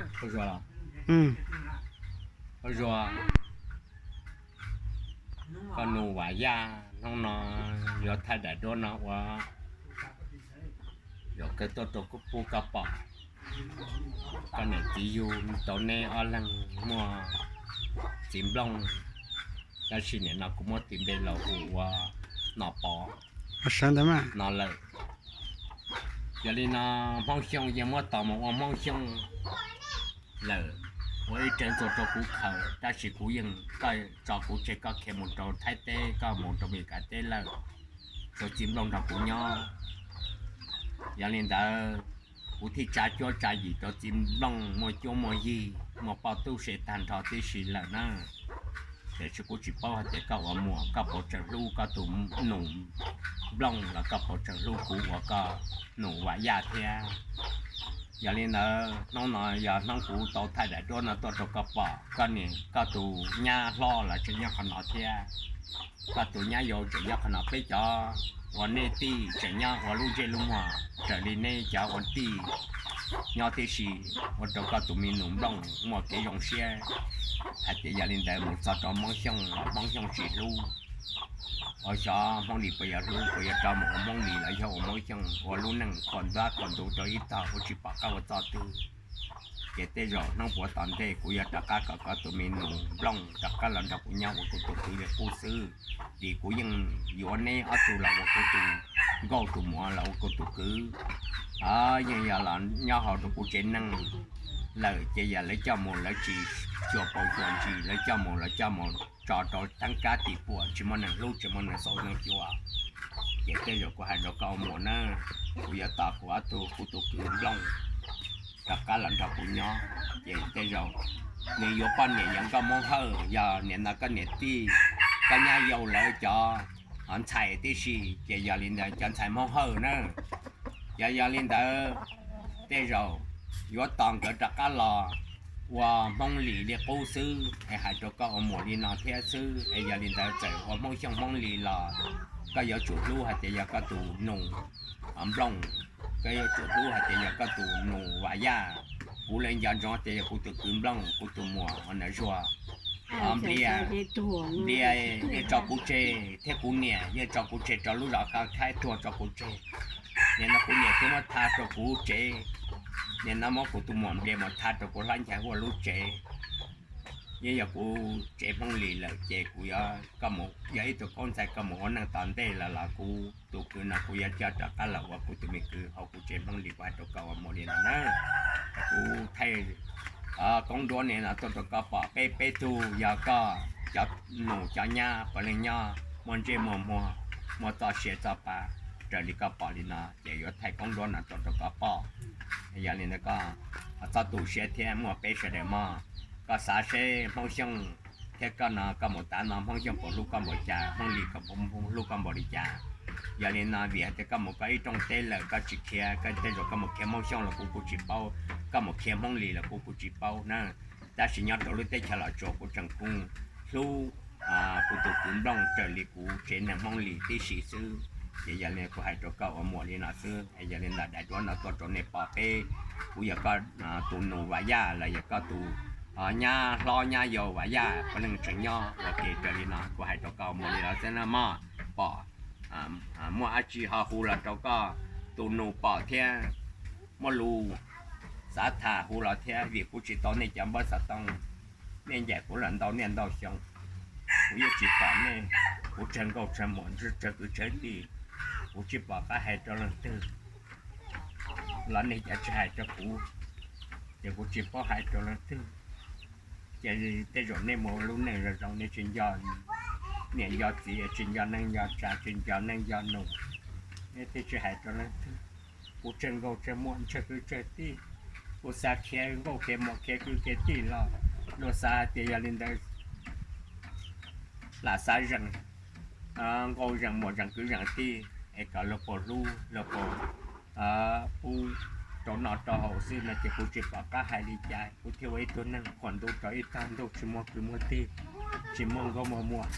Zuag, koj nus Vam Yaj hnub no yuav thaij daim duab no ua zaum kawg tuaj rau pub koj pom. Koj niam txiv yug tau neb ob leeg muaj txiv nplooj, tab sis nim no kuv muab tis npe los hu ua Nom Pov no lawm. Yog li no Hmoob Xyooj yeej muab tos mus ua Hmoob Xyooj lawm, ua ib rev ntxuag rau kuv khaws, tab sis kuv yeej, koj tso kuv tseg koj khiav mus rau Thaib teb, koj mus rau Meskas teb lawm, tso txiv nplooj nrog kuv nyob. Yog li ntawd kuv thiaj tsa cuab tsa yim rau txiv nplooj muaj cuab muaj yig, muaj poj tub se tag nrho tib si lawm na. Tiam sis kuv tsis paub hais tias koj ua muam koj puas tseem hlub koj tus nus nplooj los koj puas tseem hlub kuv ua koj nus Vam Yaj thiab. Yog li ntawd hnub no yog hnub kuv tau thaij daim duab no tuaj rau koj pom, koj niam koj tus nyab hlob los tseem nyob qhov no thiab, koj tus nyab yau tseem nyob qhov no, peb cov ua nej tij tseem nyob ua lub ntsej lub muag raws li neb cov ua tij nyob tib si, ua rau koj tus me nus nplooj muaj kev zoo siab hais tias yog li ntawd mus txog rau Hmoob Xyooj los Hmoob Xyooj tsis hlub. Ua xyov Hmoob Lis puas yog hlub, puas yog rov mus ua Hmoob Lis los yog ua Hmoob Xyooj, ua lub neej khuam ntab khuam ntuv rau ib tog kuj tsis pom qab ua txoj twg. Ces tej zaum hnub puav tom ntej kuv yuav rov qab kom koj tus me nus nplooj rov qab los nrog kuv nyob ua kuv tus kwv li qub xwb, vim kuv yeej yuav neb ob tug los ua kuv tus nkauj tus muam los ua kuv tus kwv. Yeej yog los nyob hauv rau kuv tsev neeg lawm ces yog lawv coj mus lawv tsis xyuas paus xyuas ntsis, lawv coj mus lawv coj mus tso rau teeb kab tim puam, tsis muaj neeg hlub tsis muaj neeg xauj neeg xyuas. Ces tej zaum kuv hais rau koj ua muam na, kuv yuav tos kuv ob tug, kuv tus kwv nplooj rov qab los nrog kuv nyob, ces tej zaum nws yuav poj niam yog nkauj Hmoob Hawj, yog nim no koj niam tij, koj nyab yau lawv cov ntxhais tib si, ces yog li ntawd cov ntxhais Hmoob Hawj na. Yog, yog li ntawd tej zaum yuav tos nkawd rov qab los ua Hmoob Lis li qub xwb es hais rau koj ua muam li no thiab xwb. Es yog li ntawd txawm ua Hmoob Xyooj Hmoob Lis los koj yuav tsum hlub hais tias yog koj tus nus nplooj, koj yuav tsum hlub hais tias yog koj tus nus Vam Yaj. Kuv leej nco ntsoov tias yog kuv tus kwv nplooj, kuv tus muam ua nam zuag. Nplias, Nplias yeej tso kuv tseg thiab kuv niam yeej tso kuv tseg rau lub zos Khaib tuag tso kuv tseg. Nim no kuv niam twb muab tha rau kuv tsev, nim no muab kuv tus muam Nplias mus tha rau kuv hlab ncaig ua lub tsev. Yeej yog kuv tsev Hmoob Lis lawm ces kuv yuav, koj mus yog ib tug koob ntxhais koj mus ua neej tom ntej lawm los kuv tus kwv no kuv yuav coj rov qab los ua kuv tus me kwv hauv kuv tsev Hmoob Lis, kuv hais rau koj ua muam li no na. Kuv thaij koob duab nim no tuaj rau koj pom, peb peb tug yog koj cov nus cov nyab puav leej nyob muaj ntsej muag muag, muaj txoj sia txoj pa raws li koj pom li no ces yuav thaij koob duab no tuaj rau koj pom. Yog li ntawd koj txhob tu siab thiab muaj peb sawv daws mog. Koj xav seb Hmoob Xyooj thiab koj no koj mus tav no Hmoob Xyooj puas hlub koj npaum cas, Hmoob Lis puas hlub koj npaum li cas. Yog li no vim hais tias koj mus koj ib rooj teb lawm koj tsis khiav, koj tej zaum koj mus khiav Hmoob Xyooj los kuv kuv tsis paub, koj mus khiav Hmoob Lis los kuv kuv tsis paub na. Tab sis nyob rau lub teb chaws Los Tsuas kuv tseem koom hlub kuv tus kwv nplooj raws li kuv tsev neeg Hmoob Lis tib si xwb. Ces yog li kuv hais rau koj ua muam li no xwb. Yog li ntawd daim duab no tuaj rau nej pom peb, kuv yog koj tus nus Vam Yaj los yog koj tus nyab hlob nyab yau Vam Yaj puav leej tseem nyob ua ke raws li no, kuv hais rau koj ua muam li no xwb na mog. Pom muaj dab tsi ho hu los rau koj tus nus pom thiab, muaj lus xav tham hu los thiab, vim kuv tsis tau nej cov npawb xov tooj. Nej ncaim kuv los ntau niaj ntau xyoo, kuv yeej tsis pom nej. Kuv tsawg nkauj tsawg muam tsawg kwv tsawg tij, kuv tsis pom qab hais rau leej twg los nej cov tsis hais rau kuv, ces kuv tsis paub hais rau leej twg. Ces tej zaum nej mus ua lub neej zoo zoo, nej tsis nco niam nco txiv, tsis nco neej nco tsa, tsis nco neej nco nus, nej thiaj tsis hais rau leej twg. Kuv tsawg nkauj tsawg muam tsawg kwv tsawg tij, kuv xav khiav nkauj khiav muam khiav kwv khiav tij los luag xav hais tias yog li ntawd lam xav zeem nkauj zeem muam zeem kwv zeem tij es kom luag puas hlub luag puas pub rau noj rau haus xwb no ces kuv tsis pom qab hais li cas, kuv thiaj ua ib tug neeg qhuas ntuj rau ib tag ntuj tsis muaj kwv muaj tij, tsis muaj nkauj muaj muam.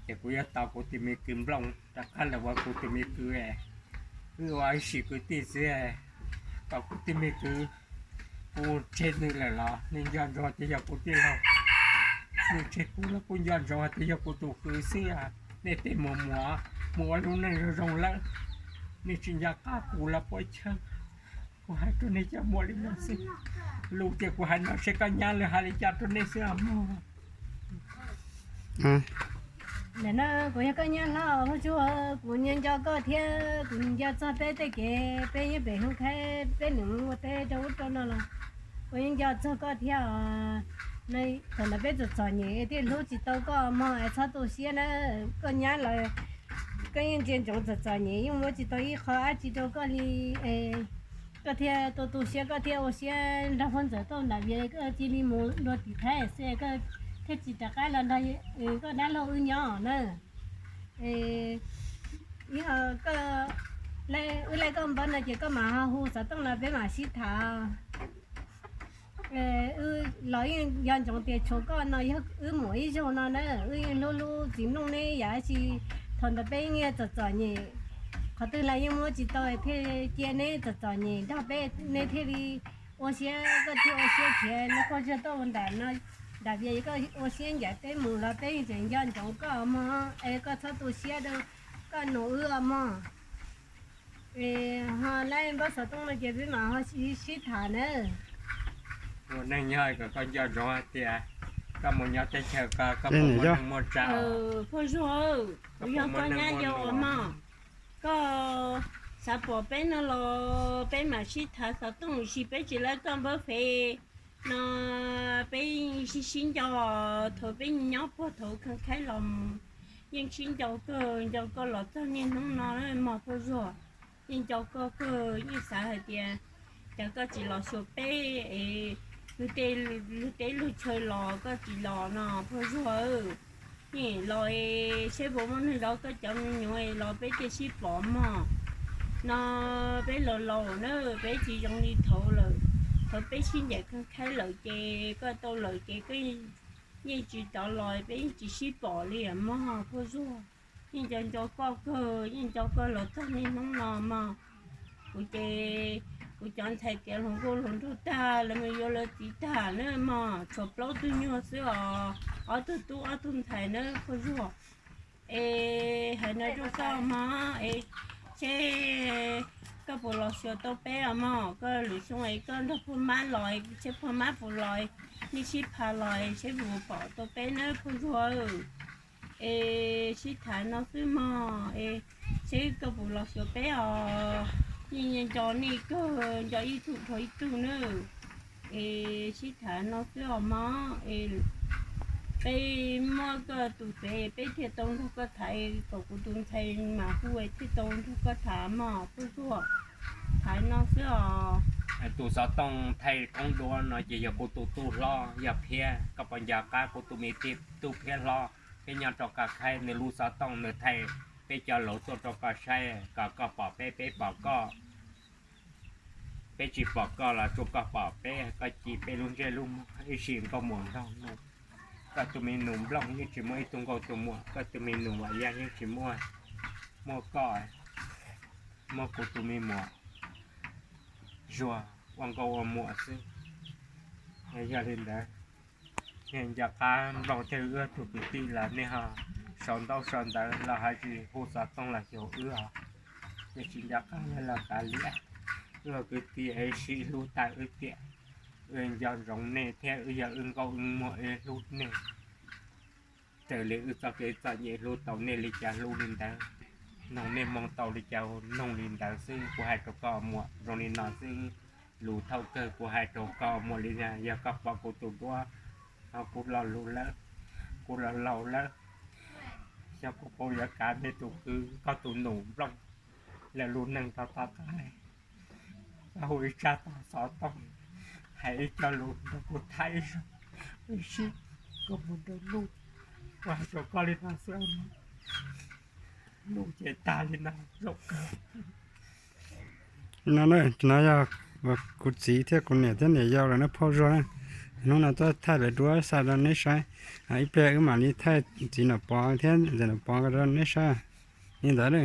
Ces kuv yuav tos kuv tus me kwv Nplooj rov qab los ua kuv tus me kwv, wb ua ib sim kwv tij xwb, tos kuv tus me kwv Kuv tseg nws lawm los nej nco ntsoov tias yog kuv tij laug, nej tseg kuv los kuj nco ntsoov tias yog kuv tus kwv xwb. Nej tej mus mus, mus ua lub neej zoo zoo lawm, nej tsis nco qab kuv los puas chawj. Kuv hais rau nej cov muam li no xwb, lus tias kuv hais no seb koj nyab lawv hais li cas rau nej xwb os mog. Ntawm no kuv yog koj nyab hlob Huab Tsuag, kuv nco nco koj thiab kuv nco txog peb tej kev peb nyob pem Hoob Khaib peb nws mus ua teb rau ub rau no los kuv yeej nco txog koj thiab os. Thaum ntawd peb txom txom nyem thiaj hlub tsis tau koj mog, es txhob tu siab na. Koj nyab los koj yeej ntsia ntsoov txom txom nyem yeej muab tsis tau ib qho dab tsi rau koj li, koj thiaj tu tu siab, koj thiaj ua siab nrog poj ntxawm tuaj nram Vias, koj cia li mus dua tim Thaib xwb, koj thiaj tsis rov qab los nrog koj dab laug wb nyob na. Wb laij koj npawb no ces koj mam ho hu xov tooj los peb mam sib tham. Wb los yeej nco ntsoov tias tshuav koj no yog wb muam ib zaug no na, wb yeej hlub hlub txiv Nplooj neb yam dab tsi. Thaum ntawd peb yeej txom txom nyem, qhov twg los yeej muab tsis tau thiaj cia neb txom txom nyem nrog peb, neb thiaj li ua siab, koj thiaj ua siab khiav nrog poj zog tuaj ua nram no, nram Vias koj ua siab ncaim peb mus los peb yeej tseem nco ntsoov koj mog, es koj txhob tu siab rau koj nus wb os mog. Es ho laij npawb xov tooj no ces peb mam ho sib tham na. Ua neej nyob kom koj nco ntsoov hais tias koj mus nyob teb chaws ko koj puas muaj neej muaj tsav. Pog Zuag, kuv yog koj nyab yau mog. Koj xav pom peb no los peb mam sib tham xov tooj, sis peb tsis laij koj npawb fev no, peb sib sib nco thaum peb nyob puag thaum kheev khaib los mus, yeej sib nco kawg, nco koj los txog niaj hnub no mog Pog Zuag. Yeej nco koj kawg, yeej xav hais tias cas koj tsis los xyuas peb es luag tej luag chaw los koj tsis los no Pog Zuag. Yeej los es seb puas muaj neeg zov koj cov me nyuam los peb thiaj sib pom mog. No peb laus laus na, peb tsis zoo li thaud lawm. Thaud peb sib ncaim kheev khaib lawm ces koj tau lawm ces koj yeej tsis rov los, peb yeej tsis sib pom li mog Pog Zuag. Yeej nco nco koj kawg, yeej nco koj los txog niaj hnub no mog. Kuv ces kuv cov ntxhais tiav hluas nkauj hluas nraug tag, lawv mus yuav lawv txiv tag na mog, tshuav plaub tug nyuag xwb os, ob tug tub ob tug ntxhais na Pog Zuag. Es hais no rau koj mog, es seb koj puas los xyuas tau peb os mog, koj lwm xyoo es koj nrog pog mab los, seb pog mab puas los, nej sib pha los seb puas pom tau peb na Pog Zuag. Es sib tham no xwb mog, es seb koj puas los xyuas peb os. Yeej nco nej kawg, nco ib tug dhau ib tug na. Es sib tham no xwb os mog, es peb muab koj tus fev peb thiaj tau nrog koj tham, kom kuv tus ntxhais mam hu thiaj tau nrog koj tham mog Pog Zuag. Tham no xwb os. Tus xov tooj thaij koob duab no ces yog kuv tus tub hlob yog Phiab, koj puas nco qab kuv tus me tub Phiab hlob? Peb nyob rau Kab Khaib, nws lub xov tooj nws thaij peb cov laus tuaj rau koj saib, kom koj pom peb, peb pom koj. Peb tsis pom koj los tsuas koj pom peb, koj ci peb lub ntsej lub muag ib sim nkauj muam nraug no. Koj tus me nus Nplooj yeej tsis muaj ib tug nkauj tus muam, koj tus me nus Vam Yaj yeej tsis muaj, muaj koj, muaj kuv tus me muam Zuag ua nkauj ua muam xwb. Yog li ntawd, nco qab Nplooj thiab wb tug kwv tij los nej ho sau ntaub sau ntawv los hais tsis hu xov tooj los xyuas wb os. Ces tsis nco qab los kav liam, wb ua kwv tij es sib hlub tag wb tiam. Wb nco ntsoov nej thiab wb yog wb nkauj wb muam wb hlub nej. Raws li wb txoj kev txom nyem hlub tau nej li cas hlub li ntawd, noog nej moo tau li cas noog li ntawd xwb. Kuv hais rau koj muam zoo li no xwb, lus thaum kawg kuv hais rau koj muam li no, yog koj pom kuv tus duab, ho kuv lo lus lawm, kuv laus laus lawm, xyov kuv puas yuav kav nej tus kwv koj tus nus Nplooj lawv lub neej rau tom qab. Koj hu ib tsab tog xov tooj hais ib co lus rau kuv tham ib zaug, wb sib koom mus nrog Nuj, kuv hais rau koj li no xwb. Nuj ces tag li no, zoo kawg. No, no yog kuv txiv thiab kuv niam thiab niam yau lawv na Phauj Zuag na. Hnub no tuaj thaij lawv duab xa rau neb saib, ib pliag wb mam li thaij txiv Nom Pov thiab ntxawm Nom Pov rau neb saib li ntawd.